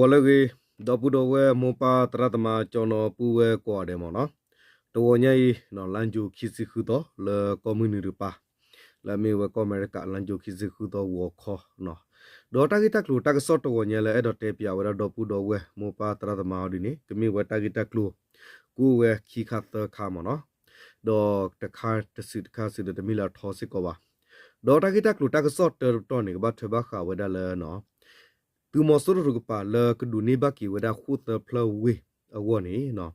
ဂီၤလၢအဂ့ၤ, ဒီပုၢ်ဒီဝဲၢ်မိၢ်ပၢ်သရၣ်သမါ ကၠီနီၤပုၢ်ဝဲၢ်ကိးဂၤဒဲးမ့ၢ်နီၤ, တဂီၤညါအံၤ လါယူၤခံဆံဃုသီ လၢကီၢ်မုၢ်နုာ်တကပၤ လၢအမ့ၢ်ဝဲကီၢ်အမဲရကၤ လါယူၤခံဆံဃုသီဂီၤခီနီၤ, ဒီးတၢ်ဂ့ၢ်တၢ်ကျိၤတၢ်ကစီၣ်တဂီၤညါလၢအဲၣ်ဒိးတဲပၠးဝဲဒၣ်ဒီပုၢ်ဒီဝဲၢ်မိၢ်ပၢ်သရၣ်သမါအီၤဒ်န့ၣ် ကမ့ၢ်ဝဲတၢ်ဂ့ၢ်တၢ်ကျိၤ ကအိၣ်ဝဲခံခါသၢခါမ့ၢ်နီၤ, ဒီးတခါတစုတခါစုဒီးတမ့ၢ်လၢအထီစ့ၢ်ကီးဘၣ်. ဒီးတၢ်ဂ့ၢ်တၢ်ကျိၤတၢ်ကစီၣ်တၢတပတီၢ်န့ၣ် ကဘၣ်ထွဲဘၣ်ဃးဝဲဒၣ်လၢ သုးမီၤစိရိၤတကပၤလၢကဒိးန့ၢ်ဘၣ်က့ၤဝဲဒၣ်ဃိၣ်သၢဖျၢၣ်ဝ့ၢ်အဂီၢ်န့ၣ်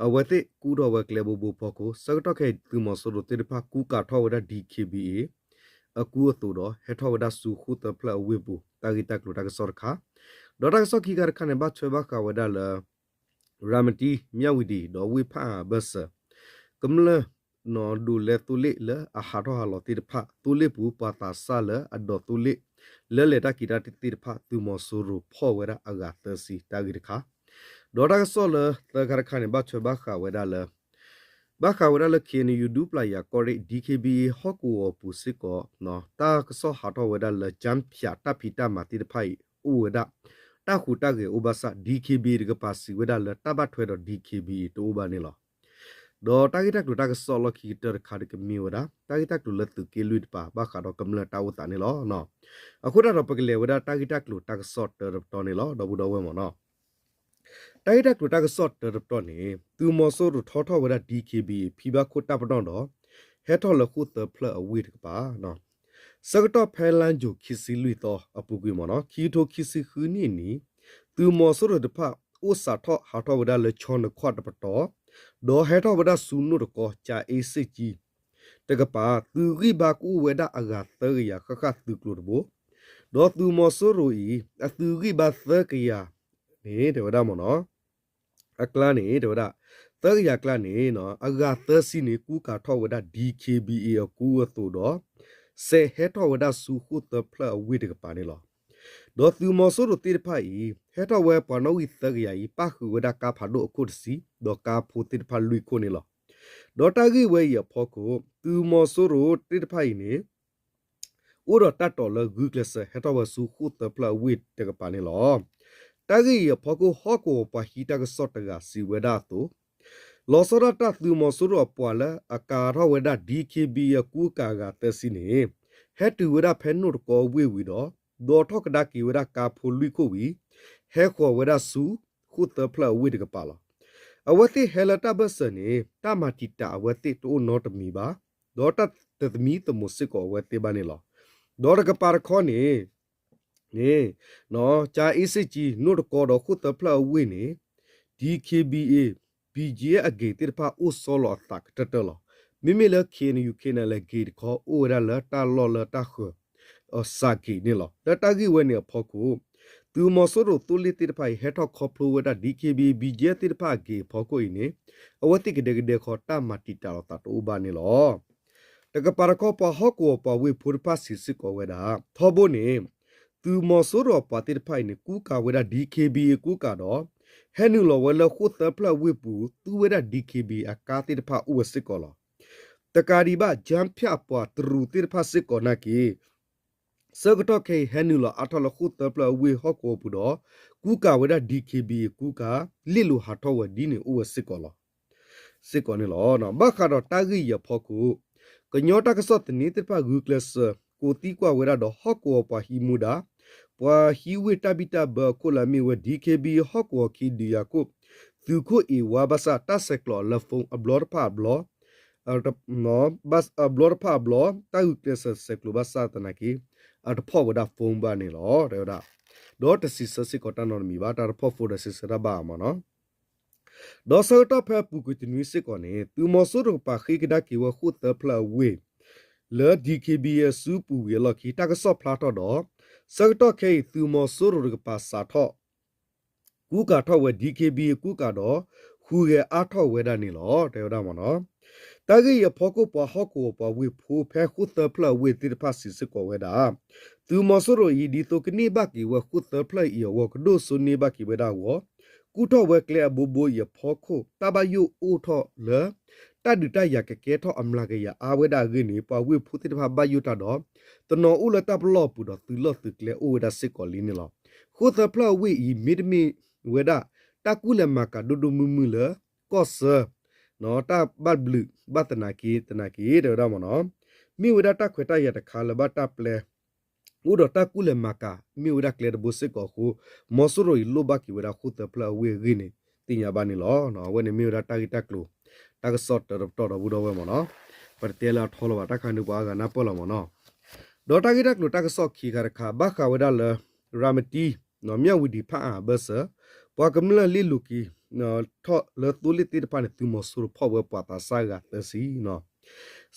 အဝဲသ့ၣ်ကူၣ်ထီၣ်ဝဲကျဲဘိဘိဖီခိၣ် ဆၢကတီၢ်ခဲအံၤ သုးမီၤစိရိၤသ့ၣ်တဖၣ်ကူကၤထီၣ်ဝဲဒၣ် D K B A အကူအသိးဒီး ဟဲထီၣ်ဝဲဒၣ်ဆူဃိၣ်သၢဖျၢၣ်အဝ့ၢ်ပူၤ တၢ်ဂ့ၢ်တၢ်ကျိၤတၢ်ကစီၣ်တခါ, ဒီးတၢ်ကစီၣ်ခံခါတခါန့ၣ် ဘၣ်ထွဲဘၣ်ဃးဝဲဒၣ်လၢ ရၤမတံ မၠၣ်ဝံၤဒံၣ် ဒီးဝ့ၢ်ဖၣ်အါဘၢၣ်စၢၤ ကမျၢၢ် ဒိးလဲသိလ့ၣ်လၢအဟးထီၣ်ဟးလီၤသ့ၣ်တဖၣ် သိလ့ၣ်ပူၤ ပှၤသးစၢ်လၢအဒိးသိလ့ၣ် လၢလဲၤတၢ်က့ၤတၢ်သ့ၣ်တဖၣ် သုးမီၤစိရိၤဖီၣ်ဝဲဒၣ်အဂၤသၢဆံ တၢ်ဂ့ၢ်တခါ, ဒီးတၢ်ကစီၣ်လၢသၢခါတခါန့ၣ် ဘၣ်ထွဲဘၣ်ဃးဝဲဒၣ်လၢ ဘၣ်ဃးဝဲဒၣ်လၢ K N U ဒူပျၢ်ယၤကီၢ်ရ့ၣ် D K B A ဟီၣ်ကဝီၤပူၤစ့ၢ်ကီး တၢ်ကစီၣ်ဟးထီၣ်ဝဲဒၣ်လၢ ကၠၢဖၠး တၢ်ဖံးတၢ်မၤသ့ၣ်တဖၣ်အံၤ အိၣ်ဝဲဒၣ် တၢ်ဟူးတၢ်ဂဲၤအိၣ်ဘၣ်ဆၣ် D K B A တကပၤစံးဝဲဒၣ်လၢတၢ်ဘၣ်ထွဲဒီး D K B A တအိၣ်ဘၣ်န့ၣ်လီၤ. ဒီးတၢ်ဂ့ၢ်တၢ်ကျိၤတၢ်ကစီၣ်လီၢ်ခံကတၢၢ်တခါဒီးကမ့ၢ်ဝဲဒၣ် တၢ်ဂ့ၢ်တၢ်ကျိၤလၢသုးက့လွံၢ်တကပၤ ဘၣ်ဃးဒီးကမျၢၢ်တၢ်အိၣ်သးန့ၣ်လီၤ. အဃိသတးဒီးပကလဲၤဝဲဒၣ်တၢ်ဂ့ၢ်တၢ်ကျိၤတၢ်ကစီၣ်တၢတပတီၢ်န့ၣ်လီၤ ဒီပုၢ်ဒီဝဲၢ်မ့ၢ်နီၤ. တၢ်ဂ့ၢ်တၢ်ကျိၤတၢ်ကစီၣ်တၢတပတီၢ်န့ၣ် သုးမီၤစိရိၤထီထီၣ်ဝဲဒၣ် D K B A ဖံဘၣ်ခိၣ်တၢ်ပနီၣ်ဒီး ဟဲထီၣ်လၢဃိၣ်သၢဖျၢၣ်အဝ့ၢ်တကပၤ ဆၢကတီၢ်ဖဲလါယူၤခံဆံလွံၢ်သီအပူၤကွံာ်မ့ၢ်နီၤ ခံကထိခံဆံဃုနံၣ်အနံၤ သုးမီၤစိရိၤတဖၣ် အိၣ်စးထီၣ်ဟးထီၣ်ဝဲဒၣ်လၢ ချီနခီၣ်တပတီၢ် ဒီးဟဲထီၣ်ဝဲဒၣ်ဆူနိၣ်တကီ ကၠၤအ့စ့ၣ်ကၠံ တကပၤ သုးဂံၢ်ဘါကအိၣ်ဝဲဒၣ်အဂၤသၢကယၤဃၣ်ဃၣ်သုးကျိၤတဘိ ဒီးသုးမီၤစိရိၤအံၤ အသုးဂံၢ်ဘါသၢကယၤန့ၣ် တဲဝဲဒၣ်မ့ၢ်နီၤ အကျါန့ၣ် တဲဝဲဒၣ် သၢကယၤအကျါန့ၣ် အဂၤသၢဆံန့ၣ် ကူကၤထီၣ်ဝဲဒၣ် D K B A အကူအသိးဒီး စဲးဟဲထီၣ်ဝဲဒၣ်ဆူဃိၣ်သၢဖျၢၣ်အဝ့ၢ်တကပၤန့ၣ်လီၤ. ဒီးသုးမီၤစိရိၤသ့ၣ်တဖၣ်အံၤ ဟဲထီၣ်ဝဲပှၤနီၣ်ဂံၢ်သၢကယၤအံၤ ပၣ်ဃုာ်ဝဲဒၣ်ကါဖးဒိၣ်အခိၣ်တဆံ ဒီးကါဖိသ့ၣ်တဖၣ်လွံၢ်ခိၣ်န့ၣ်လီၤ. ဒီးတၢ်ဂ့ၢ်ဝဲအံၤအဖီခိၣ် သုးမီၤစိရိၤသ့ၣ်တဖၣ်အံၤန့ၣ် အိၣ်ဒီးတၢ်တိာ်လၢဂုာ်ကျဲးစၢးဟဲထီၣ်ဝဲဆူဃိၣ်သၢဖျၢၣ်အဝ့ၢ်တကပၤန့ၣ်လီၤ. တၢ်ဂ့ၢ်အံၤအဖီခိၣ် ဟီၣ်ကဝီၤပှၤဟံးတၢ်ကစီၣ်တဂၤစံးဝဲဒၣ်အသိး လီၤဆီဒၣ်တၢ်သုးမီၤစိရိၤအပှၤလၢအကၤထီၣ်ဝဲဒၣ် D K B A အကူအကၤအဂၤသၢဆံန့ၣ် ဟဲတုၤဝဲဒၣ်ဖဲနိၣ်တကီဝ့ၢ်ဝံၤဒီး ဒိးထီၣ်ကဒါက့ၤဝဲဒၣ်ကါဖိလွံၢ်ခိၣ်ဝံၤ ဟဲဃီၤဝဲဒၣ်ဆူဃိၣ်သၢဖျၢၣ်အဝ့ၢ်တကပၤလီၤ. အဝဲသ့ၣ်ဟဲလၢတၢ်ဘၢၣ်စၢၤန့ၣ် တၢ်မၤတံာ်တာ်အဝဲသ့ၣ်တအိၣ်နီတမံၤဘၣ်, ဒီးတၢ်တသမံသမိးစ့ၢ်ကီးအဝဲသ့ၣ်ဘၣ်န့ၣ်လီၤ. ဒီးတကပၤတခီန့ၣ် န့ၣ် ကၠၤအ့စ့ၣ်ကၠံ နိၣ်တကီဒီးဃိၣ်သၢဖျၢၣ်အဝ့ၢ်န့ၣ် D K B A, B G F အဂ့ၤသ့ၣ်တဖၣ်အိၣ်ဆီလီၤအသးကတၢၢ်တၢၢ်လီၤ. မ့မ့ၢ်လၢ K N U K N L A ဂ့ၤတခီ အိၣ်ဝဲဒၣ်လၢတၢ်လီၢ်လၢတၢ်ဃၢၤ စးက့ၤန့ၣ်လီၤ. လၢတၢ်ဂ့ၢ်ဝဲန့ၣ်အဖီခိၣ် သုးမီၤစိရိၤသိလ့ၣ်သ့ၣ်တဖၣ်အံၤ ဟဲထီၣ်ခီဖျိဝဲဒၣ် D K B A, B G F သ့ၣ်တဖၣ်အဂ့ၤအဖီခိၣ်အံၤန့ၣ် အဝဲသ့ၣ်ကဒဲကဒဲခီ တၢ်မၤတံာ်တာ်လိာ်သးတအိၣ်ဘၣ်န့ၣ်လီၤ. တကပၤတခီ ပှၤဟီၣ်ကဝီၤပှၤဝ့ၢ်ဖိတဖၣ်စံးစ့ၢ်ကီးဝဲဒၣ် ထီဘိန့ၣ် သုးမီၤစိရိၤအပှၤသ့ၣ်တဖၣ်အံၤန့ၣ် ကူကၤဝဲဒၣ် D K B A အကူကၤဒီး ဟဲနုာ်လီၤဝဲလၢဃိၣ်သၢဖျၢၣ်ဝ့ၢ်ပူၤ သူဝဲဒၣ် D K B A အကါသ့ၣ်တဖၣ်အိၣ်ဝဲစ့ၢ်ကီးလီၤ. တကးဒံးဘၣ် ကၠၢဖၠး ပှၤတရူးသ့ၣ်တဖၣ်စ့ၢ်ကီးနာ်က့ ဆၢကတီၢ်ခဲအံၤ ဟဲနုာ်လီၤအါထီၣ်လၢဃိၣ်သၢဖျၢၣ်အဝ့ၢ်ဟီၣ်ကဝီၤပူၤဒီး ကူကၤဝဲဒၣ် D K B A အကူကၤ လ့ၣ်လိၤဟးထီၣ်ဝဲဒ်န့ၣ်အိၣ်ဝဲစ့ၢ်ကီးလီၤ. စ့ၢ်ကီးန့ၣ်လီၤ. ဘၣ်ဃးဒီးတၢ်ဂ့ၢ်အံၤအဖီခိၣ် ကညီတၢ်ကစီၣ်သန့သ့ၣ်တဖၣ်ဂုာ်ကျဲးစၢး ကိးသံကွၢ်ဝဲဒၣ်ဒီးဟီၣ်ကဝီၤပှၤဟံးမူဒါ ပှၤဟံးဝ့ၢ်တၢ်ဘံၣ်တၢ်ဘၢအခိၣ်လၢအမ့ၢ်ဝဲ D K B A ဟီၣ်ကဝီၤခံဒုးယၤခိၣ် သုးခိၣ်အ့ၣ်ဝါဘၣ်ဆၣ် တၢ်ဆဲးကျိးလၢ phone အဘျီတဖၣ်အဘျီ အဘျီတဖၣ်အဘျီ တၢ်ဂုာ်ကျဲးစၢးဆဲးကျိးဘၣ်ဆၣ်သနာ်က့ အတဖီၣ်ဝဲဒၣ် phone ဘၣ်န့ၣ်လီၤ တဲဝဲဒၣ်. ဒီးတစံးဆၢစ့ၢ်ကီးတၢ်နီတမံၤဘၣ် တၢ်တဖီၣ် phone ဒီးစံးဆၢတၢ်ဘၣ်အါမးနီၤ. ဒီးဆၢကတီၢ်ဖဲအပူၤကွံာ်တနွံစ့ၢ်ကီးန့ၣ် သုးမီၤစိရိၤတကပၤဃ့ကဒါက့ၤဝဲဃိၣ်သၢဖျၢၣ်အဝ့ၢ် လၢ D K B A အစုပူၤဝံၤအလီၢ်ခံ တၢ်ကစီၣ်ဖျါထီၣ်ဒီး ဆၢကတီၢ်ခဲအံၤ သုးမီၤစိရိၤတကပၤစးထီၣ် ကူကၤထီၣ်ဝဲ D K B A အကူကၤဒီး ဟူးဂဲၤအါထီၣ်ဝဲဒၣ်န့ၣ်လီၤ တဲဝဲဒၣ်မးနီၤ. တၢ်ဂ့ၢ်အံၤအဖီခိၣ် ပှၤဟီၣ်ကဝီၤပှၤဝ့ၢ်ဖိဖဲဃိၣ်သၢဖျၢၣ်အဝ့ၢ်သ့ၣ်တဖၣ်စံးစ့ၢ်ကီးဝဲဒၣ် သုးမီၤစိရိၤအံၤ ဒ်သိးကန့ၢ်ဘၣ်က့ၤဝဲဃိၣ်သၢဖျၢၣ်အံၤအဂီၢ် ကဒိၣ်စိန့ၢ်ဘၣ်က့ၤဝဲဒၣ်အဂီၢ် ကူၣ်ထီၣ်ဝဲကျဲအဘိဘိအံၤအဖီခိၣ် တၢ်ဘၣ်ယိၣ်အိၣ်ထီၣ်လၢ တၢ်ဒုးတၢ်ယၤကကဲထီၣ်အမျးကယၤအါဝဲဒၣ်အဂ့ၢ်န့ၣ် ပှၤဝ့ၢ်ဖိသ့ၣ်တဖၣ်ဘၣ်ယိၣ်တၢ်ဒီး တနီၤအိၣ်လၢတၢ်ပလီၢ်အပူၤဒီးသုးလီၢ်သုးကျဲအိၣ်ဝဲဒၣ်စ့ၢ်ကီးလံန့ၣ်လီၤ. ဃိၣ်သၢဖျၢၣ်အဝ့ၢ်အံၤ မ့တမ့ၢ်ဝဲဒၣ် တၢ်ကူၣ်လဲၤမၤကၤဒိၣ်ဒိၣ်မုၢ်မုၢ်လၢ ကီၢ်ဆၢ တၢ်ဘၣ်ဘျုးဘၣ်သနာ်က့ သနာ်က့ တဲဝဲဒၣ်မ့ၢ်နီၤ, မ့ၢ်ဝဲဒၣ်တၢ်ခွဲးတၢ်ယာ်တခါလၢဘၣ်တၢ်ပျဲ အိၣ်ဒီးတၢ်ကူၣ်လဲၤမၤကၤ မ့ၢ်ဝဲဒၣ်ကျဲတဘိစ့ၢ်ကီးအဃိ မီၤစိရိၤအံၤလိၣ်ဘၣ်က့ၤဝဲဒၣ်ဃိၣ်သၢဖျၢၣ်အဝ့ၢ်အဂ့ၢ်န့ၣ် သ့ၣ်ညါဘၣ်န့ၣ်လီၤ. အဝဲန့ၣ်မ့ၢ်ဝဲဒၣ်တၢ်ဂ့ၢ်တၢ်ကျိၤ တၢ်ကစီၣ်တၢတပတီၢ်ဒီပုၢ်ဒီဝဲၢ်မ့ၢ်နီၤ, ပတတဲလၢအထီလီၤဘၣ် တၢ်ခါန့ၣ်ပှၤအါဂၤနၢ်ပၢၢ်လီၤမ့ၢ်နီၤ, ဒီးတၢ်ဂ့ၢ်တၢ်ကျိၤတၢ်ကစီၣ်ခံခါတခါ ဘၣ်ဃးဝဲဒၣ်လၢ ရၤမတံ မၠၣ်ဝံၤဒံးဖၣ်အၣ်အဘၢၣ်စၢၤ ပှၤကမျၢၢ်လ့ၣ်လိၤက့ၤ ထီၣ်လၢသိလ့ၣ်သ့ၣ်တဖၣ်န့ၣ် သုးမီၤစိရိၤဖီၣ်ဝဲပှၤသးစၢ်ဂၤသၢဆံ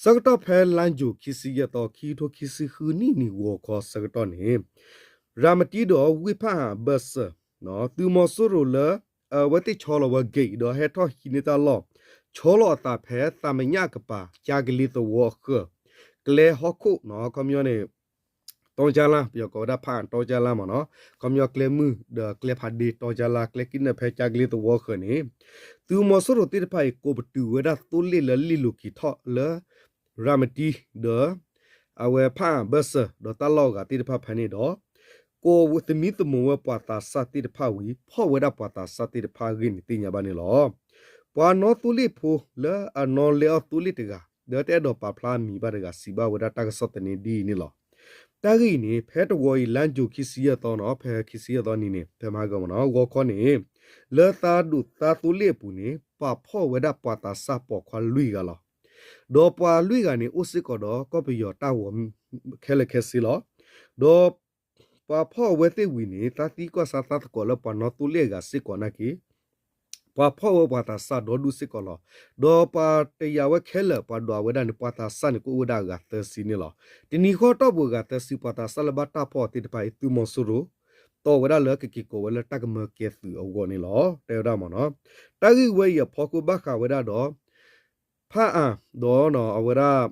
ဆၢကတီၢ်ဖဲလါယူၤခံဆံယဲၢ်သီ ခံကထိခံဆံဃုနံၣ်န့ၣ် ဂီၤခီဆၢကတီၢ်န့ၣ် ရၤမတံဒီးဝ့ၢ်ဖၣ်အၣ်အဘၢၣ်စၢၤ သုးမီၤစိရိၤလၢ အဝဲသ့ၣ်ဆီလီၤဝဲ gate ဒီးဟဲထီၣ်ဟံးန့ၢ်တၢ်လီၢ် ဆီလီၤအသးဖဲသးမညၣ်ကပၤ ကၠါကလ့သဝီအဃၢၤ ကျဲဟီၣ်ခိၣ် ခီပညီန့ၣ် တီကၠါလါ ပယီၤကိးဝဲဒၣ်ဖၣ်အၣ်တီကၠါလါမ့ၢ်နီၤ, ခီပညီကျဲမုၢ်ဒီးကျဲဖးဒ့တီကၠါလါ ကျဲကံၣ်နၢၣ်ဖဲကၠါကလ့သဝီအဃၢၤန့ၣ် သုးမီၤစိရိၤသ့ၣ်တဖၣ်အံၤ ကိးပတုာ်ဝဲဒၣ်သိလ့ၣ်လၢလ့ၣ်လိၤက့ၤထီၣ်လၢ ရၤမတံဒီး အဝဲဖၣ်အၣ်အဘၢၣ်စၢၤ ဒီးတၢ်လီၢ်အဂၤသ့ၣ်တဖၣ်ဖဲန့ၣ်ဒီး ကိးသမံသမိးဝဲပှၤသးစၢ်သ့ၣ်တဖၣ်ဝံၤ ဖီၣ်ဝဲဒၣ်ပှၤသးစၢ်သ့ၣ်တဖၣ်အဂ့ၢ်န့ၣ်သ့ၣ်ညါဘၣ်န့ၣ်လီၤ. ပှၤနီသိလ့ၣ်ဖိလၢအနီလဲအီၣ်သိလ့ၣ်တဂၤ ဒီးတအဲၣ်ဒိးပာ်ဖျါအမံၤဘၣ်တဂၤ စံးဘၣ်ဝဲဒၣ်တၢ်ကစီၣ်သန့ဒ်အံၤန့ၣ်လီၤ. တၢ်ဂ့ၢ်အံၤန့ၣ် ဖဲတဝီအံၤ လါယူၤခံဆံယဲၢ်သီနီၤ ဖဲခံဆံယဲၢ်သီနံၤန့ၣ် ဖဲမဟါကမ့ၢ်နီၤ ဂီၤခီန့ၣ် လၢသးဒိၣ်သးသိလ့ၣ်အပူၤန့ၣ် ပာ်ဖီၣ်ဝဲဒၣ်ပှၤသးစၢ်ပိာ်ခွါလွံၢ်ဂၤလီၤ. ဒီးပှၤလွံၢ်ဂၤန့ၣ် အိၣ်စ့ၢ်ကီးဒီးကီၢ်ပယီၤတၢ်ဂီၤခဲလၢာ်ခဲဆ့လီၤ. ဒီးပှၤဖီၣ်အဝဲသ့ၣ်ဝံၤန့ၣ် သးသံကွၢ်ဆါသးသကိးလၢပှၤနီသိလ့ၣ်အဂၤစ့ၢ်ကီးနာ်က့ ပှၤဖီၣ်ဝဲပှၤသးစၢ်ဒီဒူၣ်စ့ၢ်ကီးလီၤ. ဒီးပှၤတယာ်ဝဲခဲလၢာ် ပှၤဒွးဝဲဒၣ်န့ၣ် ပှၤသးစၢ်န့ၣ် ကအိၣ်ဝဲဒၣ်အဂၤသၢဆံန့ၣ်လီၤ. တနံၤဃီတီၢ်ပူၤအဂၤသၢဆံ ပှၤသးစၢ်လၢဘၣ်တၢ်ဖီၣ်အီၤသ့ၣ်တဖၣ်အံၤ သုးမီၤစိရိၤ တီၢ်ဝဲဒၣ်လၢကက့ၤကိးဝဲလၢတၢ်ကမၢကဲသုးအဂီၢ်န့ၣ်လီၤ တဲဝဲဒၣ်မ့ၢ်နီၤ. တၢ်ဂ့ၢ်ဝဲအံၤအဖီခိၣ်ဘၣ်ဃးဝဲဒၣ်ဒီး ဖၣ်အၣ်ဒီးအဝဲဒၣ်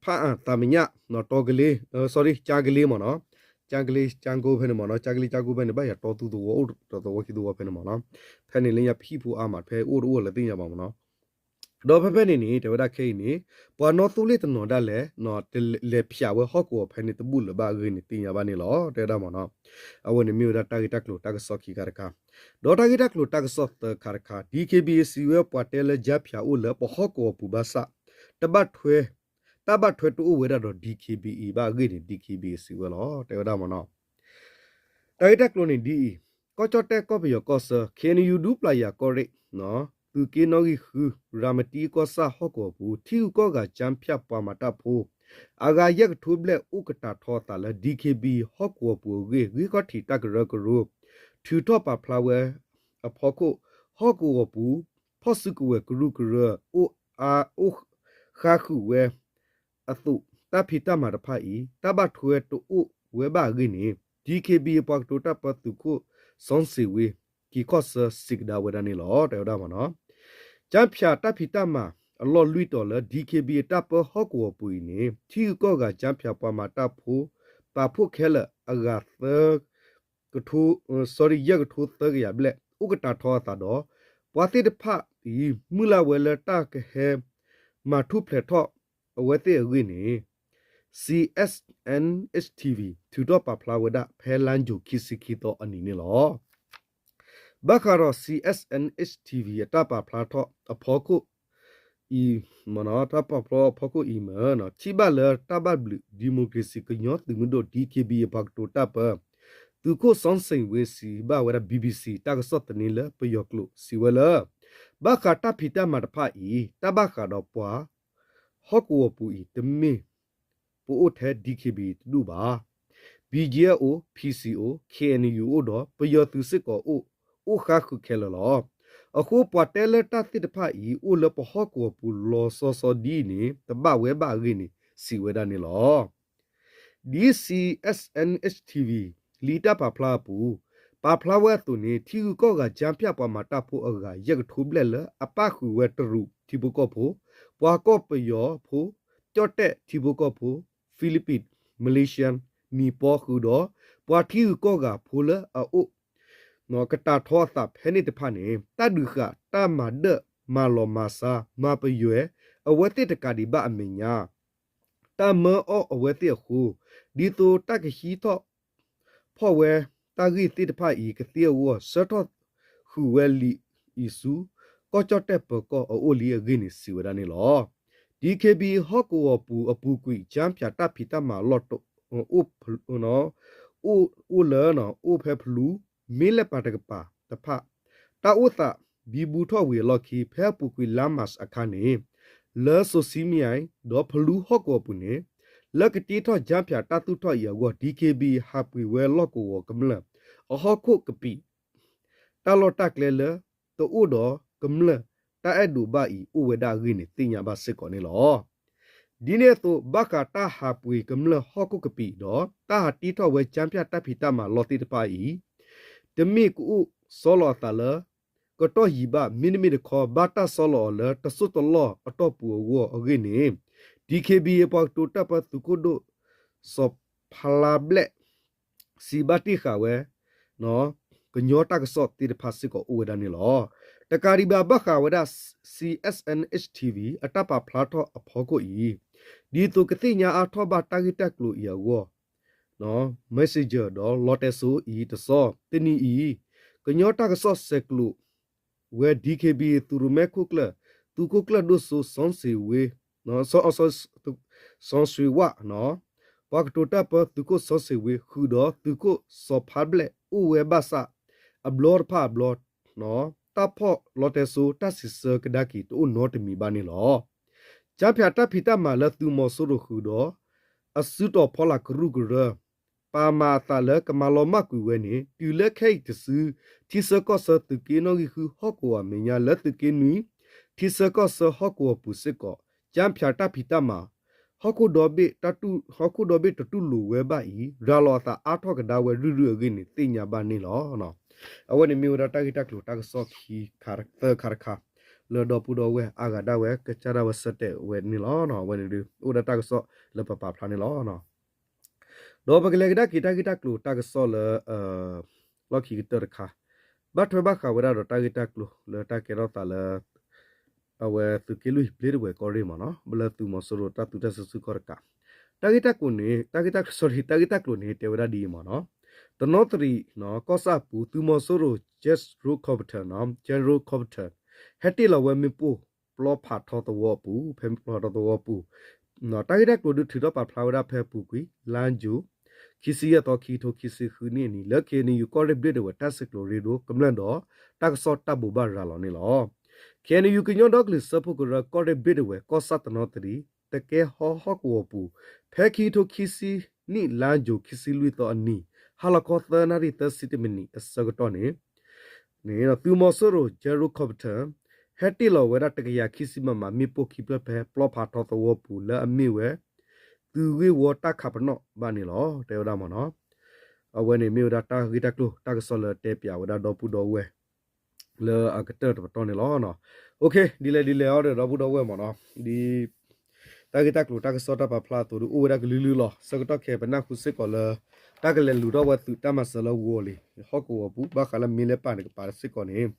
ဖၣ်အၣ်သးမညၣ် တီကလ့ sorry ကၠါကလ့မ့ၢ်နီၤ, ကၠါကလ့ ကၠါကိဖဲန့ၣ်မ့ၢ်နီၤ, ကၠါကလ့ ကၠါကိဖဲန့ၣ် ဘၣ်ယၤတီသူသဝီအိၣ်တသဝီခံသဝီဖဲန့ၣ်မ့ၢ်နီၤ, ဖဲန့ၣ်လၢညါပဟံၣ်ဖိအါမး ဖဲအိၣ်တအိၣ်လၢသ့ၣ်ညါဘၣ်မ့ၢ်နီၤ. ဒီးဖဲဖဲန့ၣ်န့ၣ် တဲဝဲဒၣ်ခဲအံၤန့ၣ် ပှၤနီသိလ့ၣ်တနီၤဒၣ်လဲာ် တလဲၤဖၠးဝဲဟီၣ်ကဝီၤဖဲန့ၣ်တဘူၣ်လၢၤဘၣ်အဂ့ၢ်န့ၣ် သ့ၣ်ညါဘၣ်န့ၣ်လီၤ တဲဝဲဒၣ်မ့ၢ်နီၤ. အဝဲန့ၣ်မ့ၢ်ဝဲဒၣ်တၢ်ဂ့ၢ်တၢ်ကျိၤတၢ်ကစီၣ်ခံခါတခါ, ဒီးတၢ်ဂ့ၢ်တၢ်ကျိၤတၢ်ကစီၣ်သၢခါတခါ DKBA စံးဝဲပှၤတဲလၢ ကြားဖြတ် အိၣ်လၢပဟီၣ်ကဝီၤပူၤဘၣ်ဆၣ် တဘၣ်ထွဲ တၢ်ဘၣ်ထွဲတအိၣ်ဝဲဒၣ်ဒီး DKBA ဘၣ်အဂ့ၢ်န့ၣ် DKBA စံးဝဲလီၤ တဲဝဲဒၣ်မ့ၢ်နီၤ. တၢ်ဂ့ၢ်တၢ်ကျိၤန့ၣ်ဒ်အံၤ, ကီၢ်ကၠီၣ်တဲၣ်ကီၢ်ပယီၤကီၢ်ဆၢ KNU ဒူပျၢ်ယၤကီၢ်ရ့ၣ် သုးက့နီၣ်ဂံၢ်ဃု ရၤမတံကီၢ်ဆၣ်ဟီၣ်ကဝီၤပူၤ ထံဂုၤကီၢ်ဂၤ ကြားဖြတ် ပှၤမၤတၢ်ဖိ အဂၤယဲၢ်ကထိဘျဲၣ် အိၣ်ကတာ်ထီအသးလၢ DKBA ဟီၣ်ကဝီၤပူၤအဂ့ၢ် ဂံၢ်ခီၣ်ထံးတၢ်ကရၢကရိ ထုးထီၣ်ပာ်ဖျါဝဲအဖီခိၣ် ဟီၣ်ကဝီၤပူၤ ဖီၣ်စုကဝဲၤကရူၢ်ကရၢ အိၣ်အါ အိၣ်ဃါဃုာ်ဝဲအသိး တၢ်ဖံးတၢ်မၤတဖၣ်အံၤ တၢ်ဘၣ်ထွဲတအိၣ်ဝဲဘၣ်အဂ့ၢ်န့ၣ် DKBA ပှၤကတိၤတၢ်ပၢသုးခိၣ် စီဆ့ၣ်ဝ့ က့ၤခီၣ်ဆၢစံးကဒါဝဲဒၣ်န့ၣ်လီၤ တဲဝဲဒၣ်မ့ၢ်နီၤ. ကြားဖြတ် တၢ်ဖံးတၢ်မၤအလီၢ်လွံၢ်တီၤလၢ DKBA တၢ်ပၢဟီၣ်ကဝီၤပူၤအံၤန့ၣ် ထံဂုၤကီၢ်ဂၤ ကြားဖြတ် ပှၤမၤတၢ်ဖိ ပာ်ဖှိၣ်ခဲလၢာ်အဂၤသၢ ကထိ sorry ယဲၢ်ကထိသၢကယၤဘျဲၣ် အိၣ်ကတာ်ထီအသးဒီး ပှၤသ့ၣ်တဖၣ်အံၤ မုၢ်လၢ်ဝဲလၢတၢ်ကဟဲမၤထူၣ်ဖျဲးထီၣ်အဝဲသ့ၣ်အဂ့ၢ်န့ၣ် CSNHTV ထုးထီၣ်ပာ်ဖျါဝဲဒၣ် ဖဲလါယူၤခံဆံခံသီအနံၤန့ၣ်လီၤ. ဘၣ်ဃးဒီး CSNHTV အတၢ်ပာ်ဖျါထီၣ်အဖီခိၣ်အံၤ တၢ်ပာ်ဖျါအဖီခိၣ်အံၤမ့ၢ် ထံၣ်ဘၣ်လၢတၢ်ဘၣ်ဘျုး ဒံၣ်မိၣ်ကရ့ၣ်စံၣ် ကညီသုးမုၢ်ဒိၣ် DKBA ပှၤကတိၤတၢ်ပၢ သုးခိၣ် စီဆ့ၣ်ဝ့ စံးဘၣ်ဝဲဒၣ် BBC တၢ်ကစီၣ်သန့လၢပယီၤကျိာ် စံးဝဲလၢ ဘၣ်ဃးတၢ်ဖံးတၢ်မၤတဖၣ်အံၤ တၢ်ဘၣ်ဃးဒီးပှၤ ဟီၣ်ကဝီၤပူၤအံၤ တမ့ၢ်ပအိၣ်ထဲ DKBA တဒူၣ်ဘၣ်. BGF အိၣ်, PC အိၣ်, KNU အိၣ်ဒီး ပယီၤသုးစ့ၢ်ကီးအိၣ်, အိၣ်ဃါဃုာ်ခဲလၢာ်လီၤ. အဃိပှၤတဲလၢတၢ်သ့ၣ်တဖၣ်အံၤ အိၣ်လၢပဟီၣ်ကဝီၤပူၤလီၤဆီဆီဒ်အံၤန့ၣ် တဘၣ်ဝဲဘၣ်အဂ့ၢ်န့ၣ် စံးဝဲဒၣ်န့ၣ်လီၤ. ဒ် CSNHTV လံာ်တၢ်ပာ်ဖျါအပူၤ ပာ်ဖျါဝဲအသိးန့ၣ် ထံဂုၤကီၢ်ဂၤ ကြားဖြတ် ပှၤမၤတၢ်ဖိအဂၤ ယဲၢ်ကထိဘျဲၣ်လၢအပၣ်ဃုာ်ဝဲတရူးထံဖိကီၢ်ဖိ, ပှၤကီၢ်ပယီၤဖိ, ကၠီၣ်တဲၣ်ထံဖိကီၢ်ဖိ, Philippines, Malaysia, နံၣ်ပီဃုာ်ဒီး ပှၤထံဂုၤကီၢ်ဂၤဖိလၢအအိၣ် ကတာ်ထီအသးဖဲန့ၣ်တဖၣ်န့ၣ် တၢ်ဒုးဃာ်တၢ်မၤဒၢၣ်မၤလီၤမၤစါ မၤပယွဲ အဝဲသ့ၣ်တကးဒံးဘၣ်အမဲာ်ညါ တၢ်မၢအီၣ်အဝဲသ့ၣ်အဃိ ဒ်သိးတၢ်ကဟံးထီၣ်ဖီၣ်ဝဲတ တၢ်ဂ့ၢ်သ့ၣ်တဖၣ်အံၤကသ့အဂီၢ် ဆှၢထီၣ်ဃုာ်ဝဲလံာ်အံၤဆူ ကီၢ်ကၠီၣ်တဲၣ်ပၢၤကီၢ်အအိၣ်လံအဂ့ၢ်န့ၣ် စံးဝဲဒၣ်န့ၣ်လီၤ. ဒ်ခ့ဘံ ဟီၣ်ကဝီၤပူၤအပူၤကွံာ် ကၠါဖၠးတၢ်ဖံးတၢ်မၤလီၢ် အိၣ်လၢ အိၣ်ဖဲဖလူ မ့ၢ်လဲၣ်ပာ်တကပၤတဖၣ် တၢ်အိၣ်သးဘံဘူထီၣ်ဝံၤအလီၢ်ခံ ဖဲအပူၤကွံာ်လါမၢ်ၡးအခါန့ၣ် လၢစိၤဆံမံယါ ဒီးဖလူဟီၣ်ကဝီၤပူၤန့ၣ် လၢကတ့ထီၣ်ကၠါဖၠးတၢ်သူၣ်ထီၣ်အံၤအဂီၢ် ဒ်ခ့ဘံ ဟးပှ့ၤဝဲလီၢ်ကဝီၤကမျၢၢ် အဟီၣ်ခိၣ်ကပံာ် တၢ်လီၢ်တၢ်ကျဲလၢ တအိၣ်ဒီးကမျၢၢ်တၢ်အဲၣ်ဒိးဘၣ်အံၤ အိၣ်ဝဲဒၣ်အဂ့ၢ်န့ၣ် သ့ၣ်ညါဘၣ်စ့ၢ်ကီးန့ၣ်လီၤ. ဒ်န့ၣ်အသိး ဘၣ်ဃးတၢ်ဟးပှ့ၤကမျၢၢ်ဟီၣ်ခိၣ်ကပံာ်ဒီး တၢ်ဟးတ့ထီၣ်ဝဲကၠါဖၠးတၢ်ဖံးတၢ်မၤလီၢ်သ့ၣ်တဖၣ်အံၤ တမ့ၢ်ကအိၣ်ဆီလီၤအသးလၢ ကတီၢ်ယံၤဘၣ် မ့တမ့ၢ်တခီ ဘၣ်တၢ်ဆီလီၤအီၤလၢတစိၢ်တလီၢ်အတီၢ်ပူၤအဂီၢ်အဂ့ၢ်န့ၣ် ဒ်ခ့ဘံ အပှၤကတိၤတၢ်ပၢသုးခိၣ်ဒိၣ် စီၤဖါလါဘျဲၣ် စံးဘၣ်တ့ၢ်ဃာ်ဝဲ ကညီတၢ်ကစီၣ်သ့ၣ်တဖၣ်စ့ၢ်ကီးအိၣ်ဝဲဒၣ်န့ၣ်လီၤ. တကးဒံးဘၣ် ဘၣ်ဃးဝဲဒၣ် C S N H T V အတၢ်ပာ်ဖျါထီၣ်အဖီခိၣ်အံၤ ဒ်သိးကသ့ၣ်ညါအါထီၣ်ဘၣ်တၢ်ဂ့ၢ်တၢ်ကျိၤအံၤအဂီၢ် Messenger ဒီးလီတဲစိအံၤတစီၤ တနံၤအံၤ ကညီတၢ်ကစီၣ်ဆဲးကျိးဝဲ ဒ်ခ့ဘံ သုးရိၣ်မဲခိၣ်ကျၢၢ် သုးခိၣ်ကျၢၢ်ဒိၣ်စိ စီၤစ့ဝ့ စီၤစ့ဝၣ် ပှၤကတိၤတၢ်ပၢသုးခိၣ်စီၤစ့ဝ့ ဃုာ်ဒီးသုးခိၣ်စီၤဖါဘျဲၣ် အိၣ်ဝဲဘၣ်ဆၣ် အဘျီတဖၣ်အဘျီ တၢ်ဖီၣ်လီတဲစိ တၢ်စံးဆၢကဒါက့ၤတအိၣ်နီတမံၤဘၣ်န့ၣ်လီၤ. ကၠါဖၠးတၢ်ဖံးတၢ်မၤလၢသုးမီၤစိရိၤဃုာ်ဒီး အစုတီၤဖီလာ်ကရူၢ်ကရၢ ပာ်မၤအသးလၢကမၤလီၤမၢ်ကွံာ်ဝဲန့ၣ် တုၤလၢခဲအံၤတစု ထံဆၢကီၢ်ဆၢသုးက့နီၣ်ဂံၢ်ဃုဟီၣ်ကဝီၤအမဲာ်ညါ လၢသုးက့နွံ ထံဆၢကီၢ်ဆၢဟီၣ်ကဝီၤပူၤစ့ၢ်ကီး ကၠါဖၠးတၢ်ဖံးတၢ်မၤ ဟီၣ်ခိၣ်ဒီဘ့ၣ်တတူၢ်လိာ်ဝဲဘၣ်အံၤ ရၤလီၤအသးအါထီၣ်ကဒါဝဲရုၢ်ရုၢ်အဂ့ၢ်န့ၣ် သ့ၣ်ညါဘၣ်န့ၣ်လီၤ. အဝဲန့ၣ်မ့ၢ်ဝဲဒၣ်တၢ်ဂ့ၢ်တၢ်ကျိၤတၢ်ကစီၣ်ခံခါသၢခါတခါ လၢဒီပုၢ်ဒီဝဲၢ်အါဂၤဒၣ်ဝဲ ကစၢ်ဒၣ်ဝဲဆၢတဲာ်ဝဲန့ၣ်လီၤ. အဝဲန့ၣ်ဒုး အိၣ်ဝဲဒၣ်တၢ်ကစီၣ်လၢပပာ်ဖျါန့ၣ်လီၤ. ဒီးပကလဲၤကဒါက့ၤတၢ်ဂ့ၢ်တၢ်ကျိၤတၢ်ကစီၣ်လၢ လီၢ်ခံကတၢၢ်တခါ ဘၣ်ထွဲဘၣ်ဃးဝဲဒၣ်ဒီးတၢ်ဂ့ၢ်တၢ်ကျိၤလၢတၢ်ကဲထီၣ်သးလၢ အဝဲသုးက့လွံၢ်ဘျ့ဒဝဲၢ်ကီၢ်ရ့ၣ်မ့ၢ်နီၤ လၢသုးမီၤစိရိၤတၢ်သူတၢ်စုဆူၣ်ခီၣ်တကး တၢ်ဂ့ၢ်တၢ်ကျိၤန့ၣ် တၢ်ဂ့ၢ်တၢ်ကျိၤ sorry တၢ်ဂ့ၢ်တၢ်ကျိၤန့ၣ် တဲဝဲဒၣ်ဒ်အံၤမ့ၢ်နီၤ တနီသရံၣ် ကီၢ်ဆၣ်အပူၤ သုးမီၤစိရိၤ General Carpenter နီၤ General Carpenter ဟဲတ့ၢ်လီၤဝဲမ့ၣ်ပိၢ် ပျီဖးထီသဝီအပူၤ ဖဲပျီဖးထီသဝီအပူၤ တၢ်ဂ့ၢ်တၢ်ကျိၤဒုးထုးထီၣ်ပာ်ဖျါဝဲဒၣ်ဖဲအပူၤကွံာ် လါယူၤ ခံဆံယဲၢ်သီ ခံကထိခံဆံဃုနံၣ်အနံၤ လၢ K N U ကီၢ်ရ့ၣ်ဘျ့ဒဝဲၢ်တၢ်ဆဲးကျိးရ့ဒိၣ် ကမျၢၢ်ဒီး တၢ်ကစီၣ်တၢ်ဘိးဘၣ်ရၤလီၤန့ၣ်လီၤ. K N U ကညီဒီကလုာ်စၢဖှိၣ်ကရၢ ကီၢ်ရ့ၣ်ဘျ့ဒဝဲၢ် ကီၢ်ဆၣ်တနီသရံၣ် တကဲဟီဟီၣ်ကဝီၤပူၤ ဖဲခံကထိခံဆံနံၣ် လါယူၤ ခံဆံလွံၢ်သီအနံၤ ဟါလီၤခီသၢနၣ်ရံၣ်သၢဆံတမံးနံးအဆၢကတီၢ်န့ၣ် သုးမီၤစိရိၤ General Carpenter ဟဲတ့ၢ်လီၤဝဲဒၣ် တကယၤခံဆံ မမ မ့ၣ်ပိၢ်ခံဖျၢၣ်ဖဲ ပျီဖးထီသဝီပူၤ လၢအမ့ၢ်ဝဲ သုးဂ့ၢ်ဝီတၢ်ခးပနီၣ်ဘၣ်န့ၣ်လီၤ တဲဝဲဒၣ်မ့ၢ်နီၤ. အဝဲန့ၣ်မ့ၢ်ဝဲဒၣ်တၢ်ဂ့ၢ်တၢ်ကျိၤ တၢ်ကစီၣ်လၢတဲပၠးဝဲဒၣ်ဒီပုၢ်ဒီဝဲၢ် လၢအကတၢၢ်တပတီၢ်န့ၣ်လီၤ. Okay ဒ်လဲၣ်ဒ်လဲၣ်အီၤဒီး ဒီပုၢ်ဒီဝဲၢ်မ့ၢ်နီၤ ဒ် တၢ်ဂ့ၢ်တၢ်ကျိၤတၢ်ကစီၣ်တၢ်ပာ်ဖျါအသိးဒီး အိၣ်ဝဲဒၣ်ကလုာ်လုာ်လီၤ. ဆၢကတီၢ်ခဲအံၤ ပနၢ်ဟူစ့ၢ်ကီးလၢ တၢ်ကလဲၤလူၤထီၣ်ဝဲသုးတၢ်မၤစၢၤလၢဝီၤလံၤ ဟီၣ်ကဝီၤပူၤ ဘၣ်ဃးလၢမ့ၢ်လဲၣ်ပာ်တကပၤစ့ၢ်ကီးန့ၣ်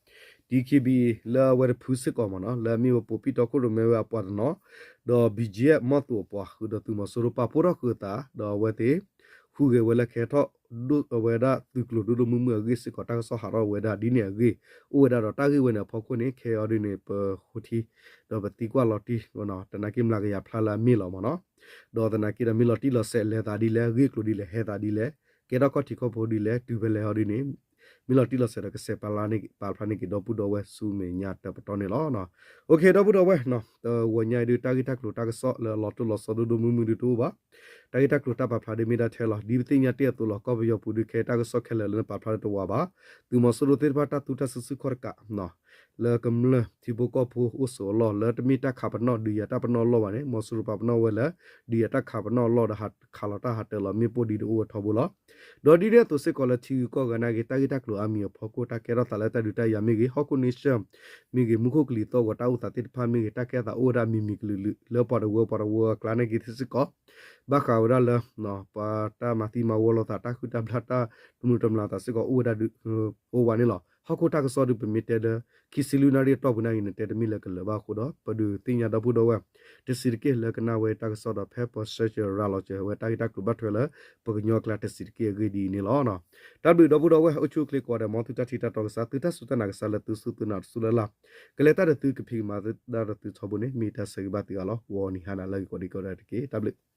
ဒ်ခ့ဘံ လၢအဝဲတဖုစ့ၢ်ကီးမ့ၢ်နီၤ လၢအမ့ၢ်ဝဲပိာ်ပံၣ်တီခိၣ်ရိၣ်မဲဝဲအပှၤတနီၤ ဒီး ဘံၣ်ကၠံၣ်အဲၣ် မီၢ်သူၣ်အပှၤ ဃုာ်ဒီးသုးမီၤစိရိၤပာ်ဖှိၣ်ထီၣ်ဃုာ်အသး ဒီးအဝဲသ့ၣ် ဟူးဂဲၤဝဲလၢကဟဲထီၣ်ဒိၣ်ဝဲဒၣ်သုးကျိၤဒိၣ်ဒိၣ်မုၢ်မုၢ်အဂ့ၢ်စ့ၢ်ကီး တၢ်ကစီၣ်ဟးထီၣ်ဝဲဒၣ်ဒ်န့ၣ်အဂ့ၢ် အိၣ်ဝဲဒၣ်ဒီးတၢ်ဂ့ၢ်ဝဲန့ၣ်အဖီခိၣ်န့ၣ် ခဲအံၤဒ်န့ၣ် ပဃိထံ ဒီးပသံကွၢ်လီၤတံၢ် သနာ်က့မျးကယၤဖျါလၢအမ့ၢ်လီၤမ့ၢ်နီၤ ဒီးသနာ်က့ဒီးမ့ၢ်လီၤတံၢ်လီၤဆဲးလဲၤသးဒ်လဲၣ် ဂ့ၢ်ကျိၤဒ်လဲၣ် ဟဲသးဒ်လဲၣ် ကဲထီၣ်ခီၣ်ထံးခီၣ်ဘိဒ်လဲၣ် တုၤဖဲလဲၣ်ဟီဒ်န့ၣ် မ့ၢ်လီၤတံၢ်လီၤဆဲးဒီးကစဲးပာ်ဖျါန့ၢ်က့ၤ ပာ်ဖျါန့ၢ်က့ၤဒီပုၢ်ဒီဝဲၢ်ဆူမဲာ်ညါတပတီၢ်န့ၣ်လီၤ. Okay ဒီပုၢ်ဒီဝဲၢ် တဂီၤညါအံၤဒုး တၢ်ဂ့ၢ်တၢ်ကျိၤတၢ်ကစီၣ်လၢအလီၤတိၢ်လီၤဆီဒိၣ်ဒိၣ်မုၢ်မုၢ်ဒုးတအိၣ်ဘၣ်. တၢ်ဂ့ၢ်တၢ်ကျိၤတၢ်ပာ်ဖျါဒုးမ့ၢ်ဒၣ်ထဲလီၤ. ဒ်ပသ့ၣ်ညါတ့ၢ်အသိးလီၤ ကီၢ်ပယီၤပူၤဒုးခဲတၢ်ကစီၣ်ခဲလၢာ်လၢနပာ်ဖျါဒုးတဝးဘၣ်. သုးမီၤစိရိၤသ့ၣ်တဖၣ်တၢ်သူတၢ်စုဆူၣ်ခီၣ်တကး လၢကမျၢၢ်ထံဖိကီၢ်ဖိအိၣ်ဆိးအလီၢ် လၢတမ့ၢ်တၢ်ခးပနီၣ်ဒုးယၤတၢ်ပနီၣ်အလီၢ်ဘၣ်န့ၣ် မီၤစိရိၤပာ်ပနီၣ်ဝဲလၢ ဒုးယၤတၢ်ခးပနီၣ်အလီၢ်ဒီးဟးခးလီၤတၢ်ဟးတၢၤလီၤမ့ၣ်ပိၢ်ဒ်တအိၣ်ဝဲထီဘိလီၤ. ဒီးဒ်န့ၣ်အသိးစ့ၢ်ကီးလၢထံဂုၤကီၢ်ဂၤနာ်က့ တၢ်ဂ့ၢ်တၢ်ကျိၤအါမံၤအဖီခိၣ် တၢ်ကဲထီၣ်သးလၢတၢ်ဒုးတၢ်ယၤမ့ၢ်ဂ့ၤ ဟီၣ်ခိၣ်န့ဆၢၣ် မ့ၢ်ဂ့ၤ မူခိၣ်ကလံၤသီၣ်ဂီၤတၢ်အိၣ်သးသ့ၣ်တဖၣ်မ့ၢ်ဂ့ၤ တၢ်ကဲထီၣ်သးအိၣ်ဝဲဒၣ်မံၤမံၤကလုာ်လုာ် လၢပှၤတဝၢပှၤတဝၢအကျါနာ်က့စ့ၢ်ကီး ဘၣ်ဃးဝဲဒၣ်လၢ ပှၤတၢ်မၤသံမၤဝီလိာ်သး တၢ်ဟုၣ်တၢ်ဘျၣ်တၢ်တမုာ်တမျၢ်သးစ့ၢ်ကီး အိၣ်ဝဲဒၣ်ဒုး အိၣ်ဝဲန့ၣ်လီၤ. ဟီၣ်ခိၣ်တၢ်ကစီၣ်ဒုး ပမ့ၢ်တဲလၢ ခံဆံလွံၢ်နၣ်ရံၣ်အတီၢ်ပူၤန့ၣ်အံၤ နတဲတမံၤလၢကလၢၤဘၣ်အဃိဒီး ပဒုးသ့ၣ်ညါဒီပုၢ်ဒီဝဲၢ် တဆံးတက့ၢ်လၢကနၣ်ဝဲတၢ်ကစီၣ်ဒီး ဖဲပၢဆှၢစၢၤရၤလီၤစၢၤဝဲ တၢ်ဂ့ၢ်တၢ်ကျိၤဘၣ်ထွဲလၢ ပကညီကျါတဆံးတက့ၢ်အဂ့ၢ်ဒ်အံၤန့ၣ်လီၤ. တၢ်ဘျုးဒီပုၢ်ဒီဝဲၢ် အိၣ်ဆူၣ်အိၣ်ချ့ကိးဂၤဒဲး မ်သုတၢ်ထံၣ်တၢ်တီကစၢ် သုတၢ်စူၢ်တၢ်နာ်ကစၢ်လၢသုစူၢ်သုနာ်တစူၢ်လၢ်လၢ် ကလဲၤတၢ်ဒီးသုကဖံးကမၤသဒၢဒီးသုထီဘိန့ၣ် မ့ၢ်တၢ်ဆၢဂ့ၤဘၣ်သုဂၤလီၤ. ဂီၤနံၤဟါနၤလၢအဂ့ၤကိးဒံကိးဒဲးတက့ၢ်. တၢ်ဘျုး